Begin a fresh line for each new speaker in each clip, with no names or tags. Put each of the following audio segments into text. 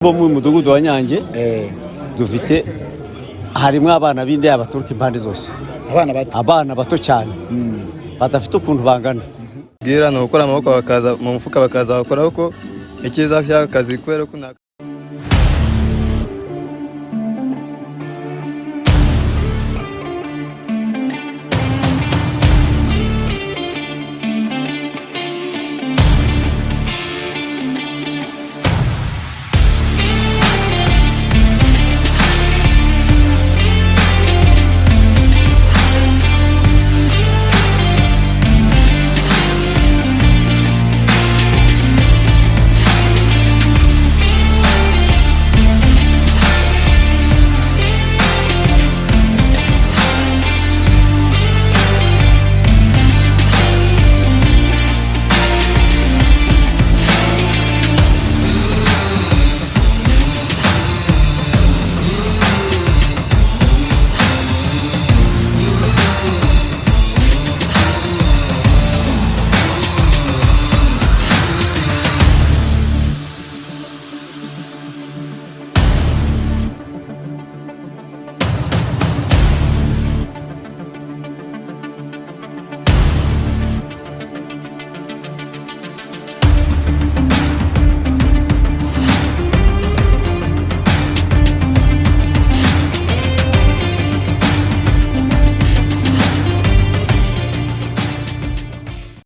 Bo mu mudugudu wa Nyange dufite harimo abana b'indaya baturuka impande zose.
Abana bato?
Abana bato cyane badafite ukuntu bangana.
Bwira ni ugukora amaboko bakaza mu mufuka, bakaza bakora, kuko icyiza cy'akazi kubera ko nta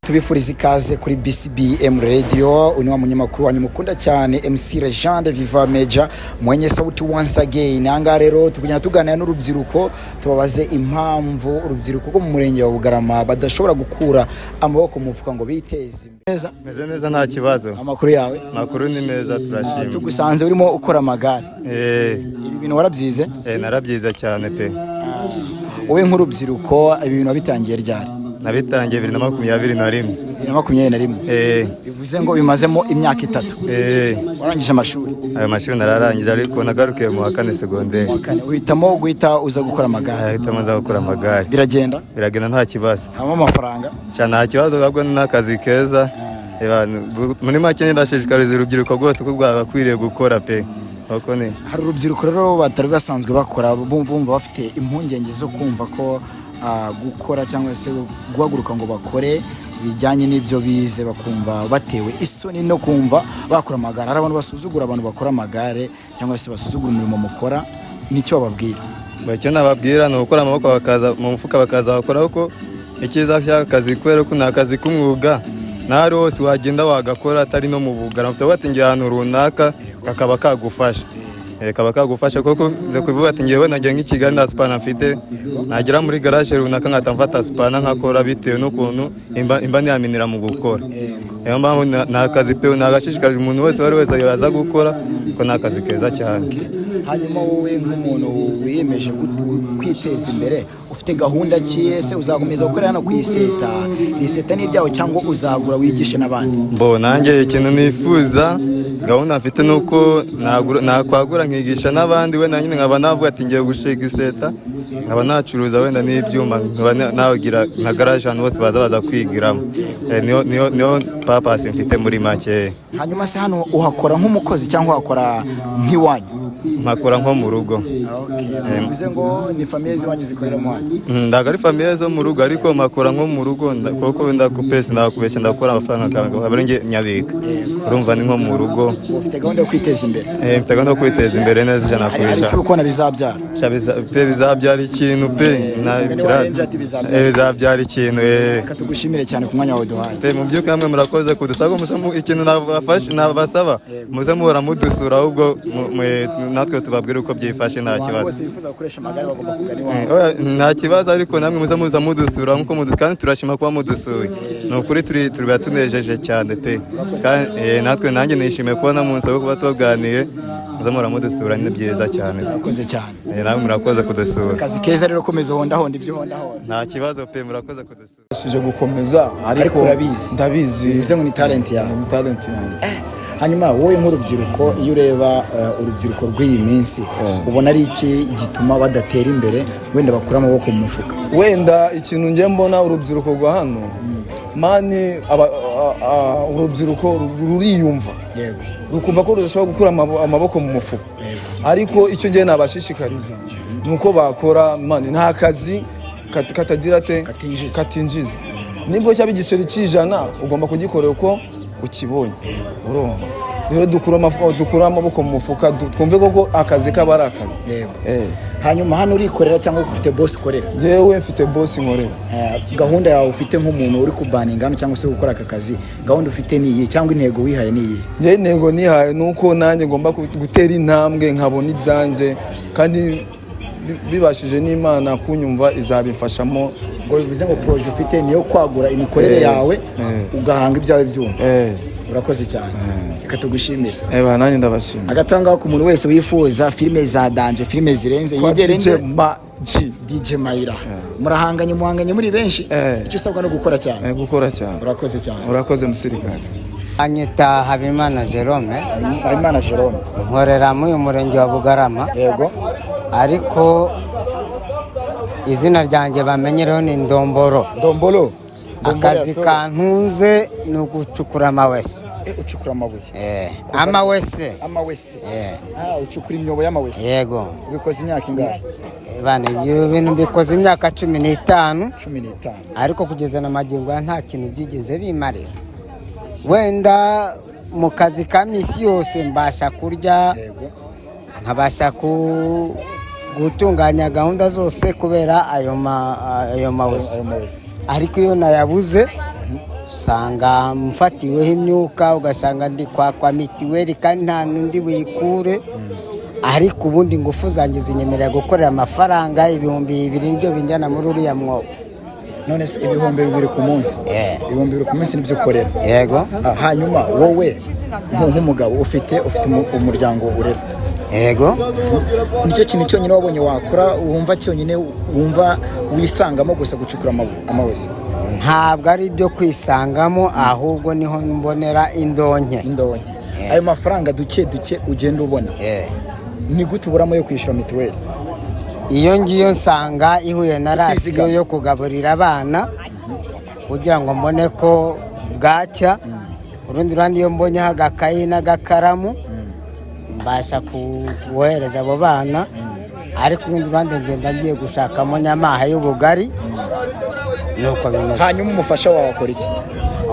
Tubifuriza ikaze kuri BCBM Radio. Uyu ni wa munyamakuru wanyu mukunda cyane, MC Legende Viva Major mwenye sauti once again. Ahangaha rero tugenda tuganira n'urubyiruko, tubabaze impamvu urubyiruko rwo mu murenge wa Bugarama badashobora gukura amaboko mu mufuka ngo biteze imbere. Neza?
Meze neza, nta kibazo.
Amakuru yawe?
Amakuru ni meza, turashima.
Tugusanze urimo ukora amagare.
Eh.
Ibi bintu warabyize?
Eh, narabyize cyane pe.
Wowe nk'urubyiruko, ibi bintu wabitangiye ryari?
Nabitangiye 2021.
2021?
Eh.
Bivuze ngo bimazemo imyaka 3?
Eh.
Warangije amashuri?
Ayo mashuri nararangije, ariko nagarukiye mu wa kane segonderi.
Kane, uhitamo guhita uza gukora amagare?
Ahitamo nza gukora amagare.
Biragenda?
Biragenda, nta kibazo.
Habamo amafaranga?
Cyane, nta kibazo, ahubwo ni n'akazi keza. Muri make ndashishikariza urubyiruko rwose ko rwagakwiriye gukora pe, kuko ni
Hari urubyiruko rero batari basanzwe bakora, bumva bafite impungenge zo kumva ko gukora cyangwa se guhaguruka ngo bakore bijyanye n'ibyo bize, bakumva batewe isoni no kumva bakora amagare. Hari abantu basuzugura abantu bakora amagare cyangwa se basuzugura umurimo mukora, nicyo bababwira?
Icyo nababwira ni ugukora amaboko bakaza mu mufuka, bakaza bakora, kuko icyiza cy'akazi kubera ko ni akazi k'umwuga, n'ahari hose wagenda wagakora, atari no mu Bugarama, ufite ati ngiye ahantu runaka, kakaba kagufasha. Kaba kagufasha kuko nza kuvuga ati ngewe nagiye nk'i Kigali nta supana mfite, nagera muri garaje runaka nkahita mfata supana nkakora, bitewe n'ukuntu imba niyaminira mu gukora. Niyo mpamvu ni akazi pe, nagashishikariza umuntu wese, uwo ari wese yaza gukora, kuko ni akazi keza cyane.
Hanyuma wowe nk'umuntu wiyemeje kwiteza imbere, ufite gahunda ki? Ese uzakomeza gukorera hano ku iseta? Iri seta ni iryawe cyangwa uzagura wigishe n'abandi?
Mbo nanjye ikintu nifuza, gahunda mfite ni uko nakwagura nkigisha n'abandi, wenda nyine nkaba navuga ati ngiye gushinga iseta, nkaba nacuruza wenda n'ibyuma, nkaba nagira nka garaje ahantu hose baza kwigiramo. Niyo purpose mfite muri make.
Hanyuma se hano uhakora nk'umukozi cyangwa uhakora nk'iwanyu?
Mpakora nko mu rugo.
Bivuze ngo ni famille z'iwanyu zikoreramo hano?
Ntabwo ari famille zo mu rugo, ariko mpakora nko mu rugo, kuko wenda ku pesi nakubeshya, ndakora amafaranga akaba ari njye nyabika, urumva ni nko mu rugo.
Ufite gahunda yo kwiteza imbere?
Eh, mfite gahunda yo kwiteza imbere neza ijana ku
Hari
ijana.
icyo uri kubona bizabyara?
Sha pe, bizabyara ikintu pe.
Umugani wa Ranger ati bizabyara.
Bizabyara ikintu.
Reka tugushimire cyane ku mwanya wawe duhaye.
Pe, mu by'ukuri namwe murakoze kudusaba, muze ikintu nabasaba, muze muhora mudusura, ahubwo natwe tubabwire uko byifashe, nta
Abantu
kibazo.
bose bifuza gukoresha amagare bagomba kugana iwawe?
Oya, nta kibazo, ariko namwe muze muza mudusura nkuko kandi turashima kuba mudusuye, ni ukuri turi tunejeje cyane pe. Kandi, natwe nanjye nishimiye kubona munsi wo kuba tuganiriye, muze muhora mudusura, ni byiza cyane.
Murakoze cyane.
Namwe murakoze kudusura.
Akazi keza rero, komeza uhondahonda ibyo uhondahonda.
Nta kibazo pe, murakoze kudusura.
Nabashije gukomeza.
Ariko urabizi?
Ndabizi.
Bivuze ngo ni talent yawe?
Ni talent yanjye.
Hanyuma wowe nk'urubyiruko, iyo ureba urubyiruko rw'iyi minsi, ubona ari iki gituma badatera imbere, wenda bakura amaboko mu mufuka?
Wenda ikintu njye mbona, urubyiruko rwa hano man urubyiruko ruriyumva,
Yego.
rukumva ko rudashobora gukura amaboko mu mufuka. Ariko icyo ngiye nabashishikariza ni uko bakora, man. Nta kazi katagira te
Katinjiza.
Katinjiza. Nibwo cyaba igiceri cy'ijana, ugomba kugikorera uko ukibonye. Urumva rero, dukure amaboko mu mufuka, twumve koko akazi kaba ari akazi.
Yego.
Eh.
Hanyuma hano urikorera cyangwa ufite boss ukorera?
Njyewe mfite boss nkorera.
Gahunda yawe ufite nk'umuntu uri kubaninga hano cyangwa se gukora aka kazi, gahunda ufite ni iyi cyangwa intego wihaye ni iyi?
Njyewe intego nihaye ni uko nanjye ngomba gutera intambwe nkabona ibyanjye, kandi bibashije n'Imana kunyumva izabimfashamo.
Ngo bivuze ngo projet ufite niyo kwagura imikorere yawe, ugahanga ibyawe byuma?
Eh.
Urakoze cyane, reka tugushimire.
Eba, nanjye ndabashimira.
Agatanga ku muntu wese wifuza filime za danger, filime zirenze,
Kwa
yegere
DJ
nde?
Maji.
DJ Mayira. Murahanganye, muhanganye muri benshi. Icyo usabwa no gukora cyane.
Gukora cyane.
Urakoze cyane.
Urakoze, musirikare.
Anyita Habimana Jerome.
Habimana Jerome.
Nkorera muri uyu murenge wa Bugarama.
Yego.
Ariko izina ryanjye bamenyereho ni Ndomboro.
Ndombolo.
Akazi kantunze ni ugucukura amawese.
Ucukura amabuye?
Eh, amawese.
Amawese.
Eh.
Ah, ucukura imyobo y'amawese?
Yego.
Ubikoze imyaka ingahe?
Bana, ibyo bintu mbikoze imyaka 15.
15.
Ariko kugeza na magingo aya nta kintu byigeze bimarira. Wenda mu kazi ka misi yose mbasha kurya, nkabasha gutunganya gahunda zose kubera ayo mawese.
Ayo mawese.
Ariko iyo nayabuze usanga mfatiweho imyuka, ugasanga ndi kwakwa mitiweli kandi nta n'undi buyikure. Ariko ubundi ingufu zanjye zinyemerera gukorera amafaranga 2000, nibyo binjyana muri uriya mwobo.
None se 2000 ku munsi?
Eh.
2000 ku munsi nibyo ukorera?
Yego.
Ah, hanyuma wowe nk'umugabo ufite umuryango urera?
Yego.
Nicyo kintu cyonyine wabonye wakora, wumva cyonyine wumva wisangamo gusa, gucukura amawese?
Ntabwo ari ibyo kwisangamo, ahubwo niho mbonera indonke.
Indonke. Ayo mafaranga duke duke ugenda ubona, ni gute uburamo yo kwishyura mituweli?
Iyo ngiyo nsanga ihuye na ration
Utizigama.
yo kugaburira abana kugira ngo mbone ko bwacya. Urundi ruhande, iyo mbonyeho agakayi n'agakaramu mbasha kohereza abo bana, ariko urundi ruhande ngenda ngiye gushakamo nyamaha y'ubugari, nuko bimeze.
Hanyuma umufasha wawe akora iki?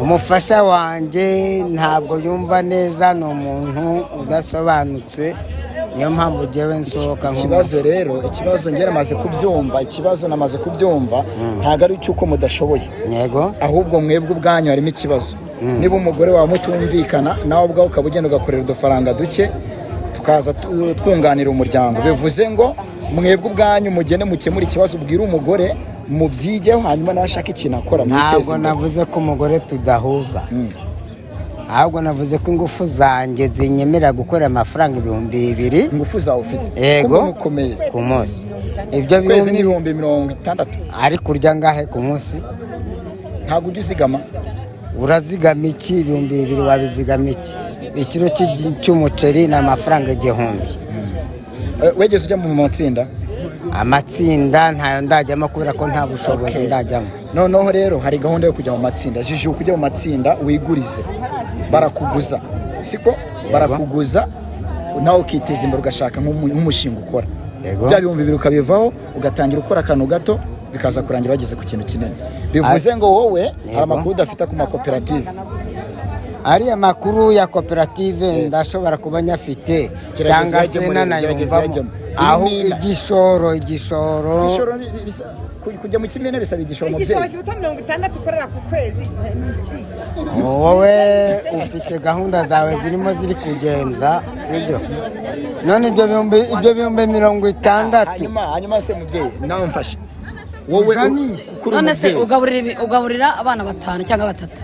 Umufasha wanjye ntabwo yumva neza, ni umuntu udasobanutse, niyo mpamvu njyewe nsohoka
Ikibazo rero, ikibazo njye namaze kubyumva, ikibazo namaze kubyumva, ntabwo ari icy'uko mudashoboye.
Yego.
Ahubwo mwebwe ubwanyu harimo ikibazo. Niba umugore wawe mutumvikana, nawe ubwawe ukaba ugenda ugakorera udufaranga duke tukaza twunganira umuryango, bivuze ngo mwebwe ubwanyu mugende mukemure ikibazo, ubwire umugore mubyigeho, hanyuma nawe ashake ikintu akora, mwiteze
Ntabwo
imbere.
navuze ko umugore tudahuza, ahubwo navuze ko ingufu zanjye zinyemerera gukorera amafaranga 2000.
Ingufu zawe ufite?
Yego.
Ko ukomeye.
Ku munsi ibyo
Kwezi ni
bihumbi
60,000.
Ari kurya ngahe ku munsi?
Ntabwo ujya uzigama?
Urazigama iki? 2000 wabizigama iki? Ikiro cy'umuceri ni amafaranga 1000.
Wegeze ujya mu matsinda?
Amatsinda ntayo ndajyamo kubera ko nta bushobozi ndajyamo.
Noneho rero hari gahunda yo kujya mu matsinda. Jijuka ujya mu matsinda, wigurize, barakuguza, siko? Barakuguza nawe ukiteza imbere, ugashaka nk'umushinga ukora.
Yego.
Bya 2000 ukabivaho, ugatangira ukora akantu gato, bikaza kurangira wageze ku kintu kinini. Bivuze ngo wowe hari amakuru udafite ku makoperative.
Ariya makuru ya koperative ndashobora kuba nyafite
Gerageza
cyangwa se
uyajyemo rero, gerageza
nanayumvamo.
uyajyemo.
Aho
Ibimina.
igishoro.
Igishoro kujya mu kimina bisaba igishoro,
Igishoro
mubyeyi.
kiruta 60 ukorera ku kwezi ni iki?
Wowe ufite gahunda zawe zirimo ziri kugenza, sibyo? None ibyo 60,000.
Hanyuma se mubyeyi, nawe mfashe wowe kuri
None se
umubyeyi.
ugaburira abana batanu cyangwa batatu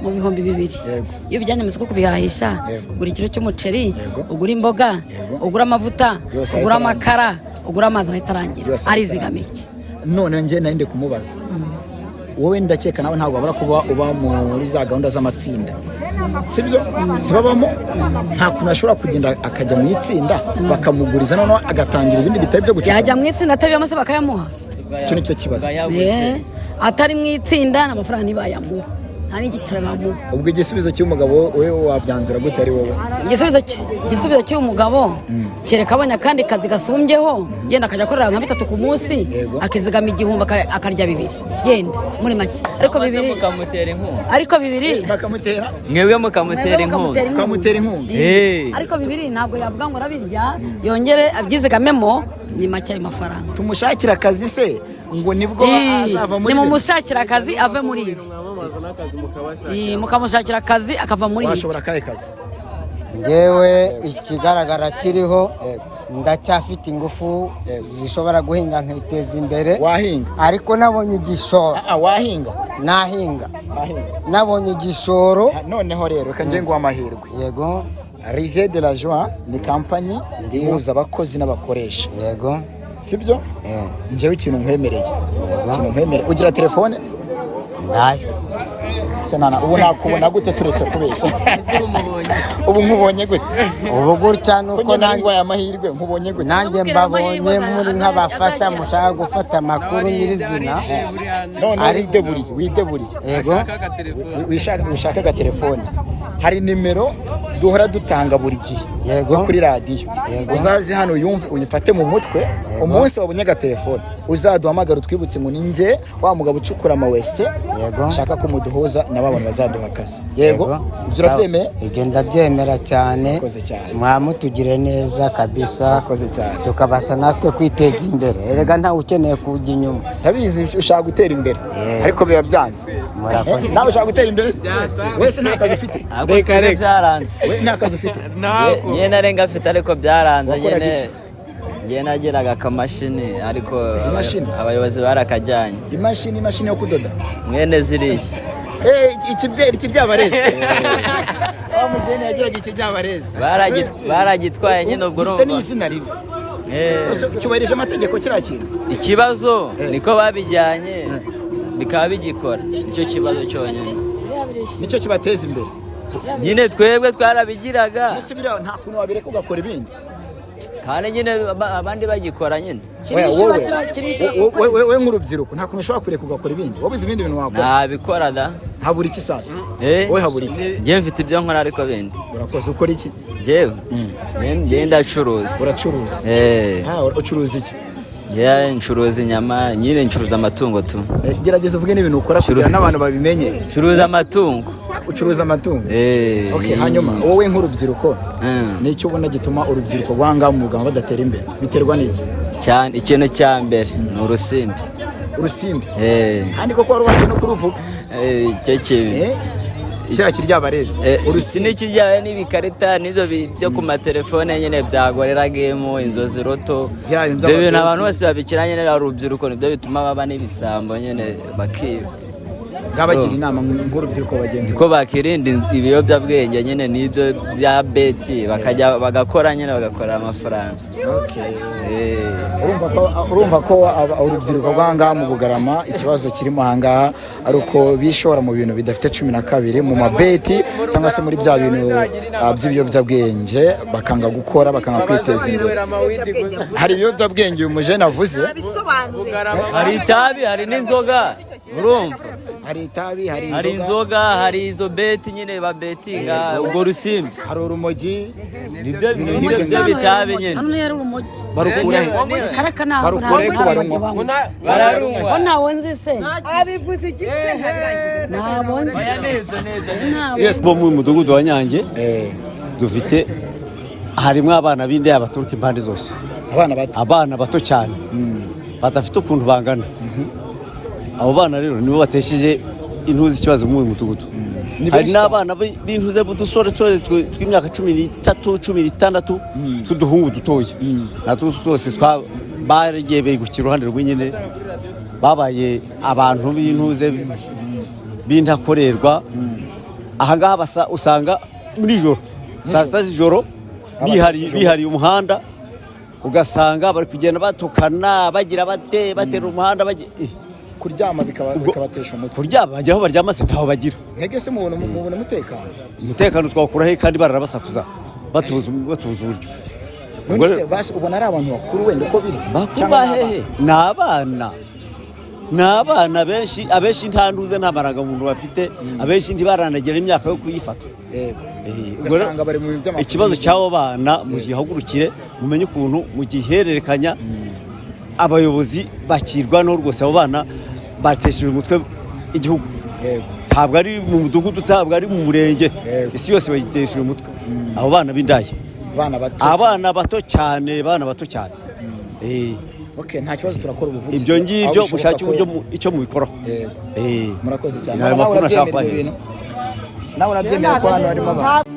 mu 2000?
Yego.
Iyo ubijyanye mu isoko kubihahisha,
Yego.
ugura ikiro cy'umuceri,
Yego.
ugura imboga,
Yego.
ugura amavuta,
Byose
ugura
ahita arangira.
amakara, ugura amazi, ahita arangira.
Byose ahita.
Arizigama iki?
None njye nari ndi kumubaza wowe, ndakeka nawe ntabwo wabura kuba uba muri za gahunda z'amatsinda, sibyo? Sibabamo? Nta kuntu ashobora kugenda akajya mu itsinda bakamuguriza, noneho agatangira ibindi bitari byo gucuruza?
Yajya mu itsinda atabiyemo se bakayamuha?
Icyo ni cyo kibazo.
Eh, atari mu itsinda amafaranga ntibayamuha. Nta n'igiceri bamuha.
Ubwo igisubizo cy'umugabo we wabyanzura gute ari wowe?
Igisubizo cy'uyu mugabo, kereka abonye akandi kazi gasumbyeho, yenda akajya akorera nka bitatu ku munsi, akizigama 1000, akarya bibiri, yenda muri make, ariko bibiri
Mukamutera inkunga.
Ariko bibiri.
Bakamutera
Mwebwe mukamutera inkunga.
Bakamutera inkunga.
Eh.
Ariko bibiri ntabwo yavuga ngo arabirya yongere abyizigamemo, ni make ayo mafaranga.
Tumushakira akazi se ngo nibwo azava muri
Ni mumushakira akazi ave muri ibi. Mukamushakira akazi akava muri ibi.
Washobora akahe kazi?
Ngewe ikigaragara kiriho, ndacyafite ingufu zishobora guhinga nkiteza imbere.
Wahinga?
Ariko nabonye igishoro.
Wahinga?
Nahinga.
Wahinga.
Nabonye igishoro.
Noneho rero reka njye nguhe amahirwe.
Yego.
Rivière de la Joie ni kampanyi ihuza abakozi n'abakoresha.
Yego.
Sibyo? Njyewe ikintu nkwemereye, ugira telefone?
Ndayo.
Senana, ubu nakubona gute turetse kubeshya? Ubu nkubonye gute?
Ubu gutya nuko
Ko njye nguhaye amahirwe, nkubonye gute?
Nanjye mbabonye muri nk'abafasha mushaka gufata amakuru nyirizina.
None wideburiye.
Yego.
Wishaka agatelefone, hari nimero duhora dutanga buri gihe
Yego.
yo kuri radiyo.
Yego.
Uzaze hano yumve, uyifate mu mutwe. Umunsi wabonye agatelefone uzaduhamagara utwibutse ngo ni njye wa mugabo ucukura amawese,
Yego.
nshaka ko muduhuza na ba bantu bazaduha akazi. Yego, ibyo urabyemeye?
Ibyo ndabyemera cyane.
Murakoze cyane.
Mwamutugire neza kabisa.
Murakoze cyane.
Tukabasha natwe kwiteza imbere, erega ntawe ukeneye kujya inyuma.
Ndabizi ushaka gutera imbere, ariko biba byanze.
Murakoze.
Nawe ushaka gutera imbere wese, nta kazi ufite?
Ahubwo twebwe byaranze.
We nta kazi ufite?
Njye narenga afite, ariko byaranze.
Wakoraga
Nyine
iki?
njye nagiraga akamashini, ariko
Imashini?
abayobozi barakajyanye.
Imashini yo kudoda?
Mwene ziriya.
Eh, ikibyeri kiryabarezi, wa mujene yagiraga ikiryabarezi.
Baragitwaye nyine ubwo.
Gifite
Urumva.
n'izina ribi.
Eh.
Ese cyubahirije amategeko kiriya kintu?
Ikibazo niko babijyanye bikaba bigikora, nicyo kibazo cyonyine.
Nicyo kibateza imbere?
Nyine twebwe twarabigiraga.
Ese biriya nta kuntu wabireka ugakora ibindi?
Kandi nyine abandi bagikora nyine.
Oya, wowe nk'urubyiruko nta kuntu ushobora kureka ugakora ibindi? Wabuze ibindi bintu wakora?
Ntabikora da.
Habura iki sasa?
Eh?
Wowe habura iki?
Njye mfite ibyo nkora ariko bindi.
Urakoze. Ukora iki?
Njyewe njye ndacuruza.
Uracuruza?
Eh.
Ah, ucuruza iki?
Njye ncuruza inyama nyine, ncuruza amatungo tu.
Gerageza uvuge n'ibintu ukora kugira n'abantu babimenye.
Ncuruza amatungo.
Ucuruza amatungo?
Eh.
Okay, hanyuma wowe nk'urubyiruko, ni icyo ubona gituma urubyiruko rwanga mu Bugarama badatera imbere, biterwa n'iki?
Cyane, ikintu cya mbere ni urusimbi.
Urusimbi?
Eh.
Kandi koko wari waje no kuruvuga.
Eh, icyo kibi.
Kiriya kiryabarezi?
Urusimbi n'ikijyanye n'ibikarita n'ibyo byo ku matelefone nyine byagorera game, inzozi roto.
Ya,
Ibyo bintu
by'ababyeyi.
abantu bose babikina nyine ari urubyiruko, nibyo bituma baba n'ibisambo nyine bakiba.
Ngabagira inama nk'urubyiruko bagenzi.
Ko bakirinda ibiyobyabwenge nyine n'ibyo bya beti, bakajya bagakora nyine, bagakora amafaranga. Eh.
Urumva ko urubyiruko rw'ahangaha mu Bugarama, ikibazo kirimo ahangaha ari uko bishora mu bintu bidafite 12, mu mabeti cyangwa se muri bya bintu by'ibiyobyabwenge, bakanga gukora, bakanga kwiteza imbere. Hari ibiyobyabwenge uyu mujene avuze.
Hari itabi, hari n'inzoga, urumva.
Hari itabi, hari
Hari inzoga, hari izo beti nyine babetinga, ubwo rusimbi.
Hari urumogi.
Nibyo nibyo bitabi nyine.
Hano yari urumogi.
Barukura he?
Karaka ntabwo.
Barukura he ko barunywa?
Bararunywa.
Ko ntawe nzi se?
Abivuze igice ntabirangiza.
Ntabwo nzi.
Yes, bo mu mudugudu wa Nyange dufite harimo abana b'indaya baturuka impande zose.
Abana bato?
Abana bato cyane badafite ukuntu bangana. Abo bana rero nibo batesheje intuzi ikibazo muri uyu mudugudu.
Ni
Hari
benshi.
n'abana b'intuze b'udusoresore tw'imyaka 13, 16, tw'uduhungu dutoya, natwo twose bagiye begukira uruhande rw'inyine, babaye abantu b'intuze b'intakorerwa. Ahangaha basa usanga muri ijoro, saa sita z'ijoro, bihariye umuhanda, ugasanga bari kugenda batukana, bagira bate, batera umuhanda.
Kuryama bikabatesha umutwe.
Kuryama, bagira aho baryama se? Ntaho bagira.
Mwebwe se mubona umutekano?
Umutekano twawukura he kandi bararabasakuza, batubuza uburyo?
None se basi ubona ari abantu bakuru wenda uko biri?
Bakuru
Cyangwa ni
bahehe? Ni abana. Ni abana benshi, abenshi nta ntuze, nta marangamuntu bafite, abenshi ntibaranagira imyaka yo kuyifata. Ubwo rero
Ugasanga bari mu bintu by'amafaranga.
Ikibazo cy'abo bana mugihagurukire, mumenye ukuntu mugihererekanya abayobozi bakirwanaho rwose. Abo bana batesheje umutwe igihugu. Ntabwo ari mu mudugudu, ntabwo ari mu murenge, isi yose bayitesheje umutwe abo bana b'indaya.
Abana bato.
Abana bato cyane, abana bato cyane.
Okay, nta kibazo, turakora ubuvugizi
Ibyo
aho
ngibyo
bishoboka
mushake uburyo icyo mubikoraho.
Murakoze cyane.
Ni ayo
Nawe
makuru nashaka
urabyemera ibi
kubahereza.
bintu? Nawe urabyemera ko hano harimo abantu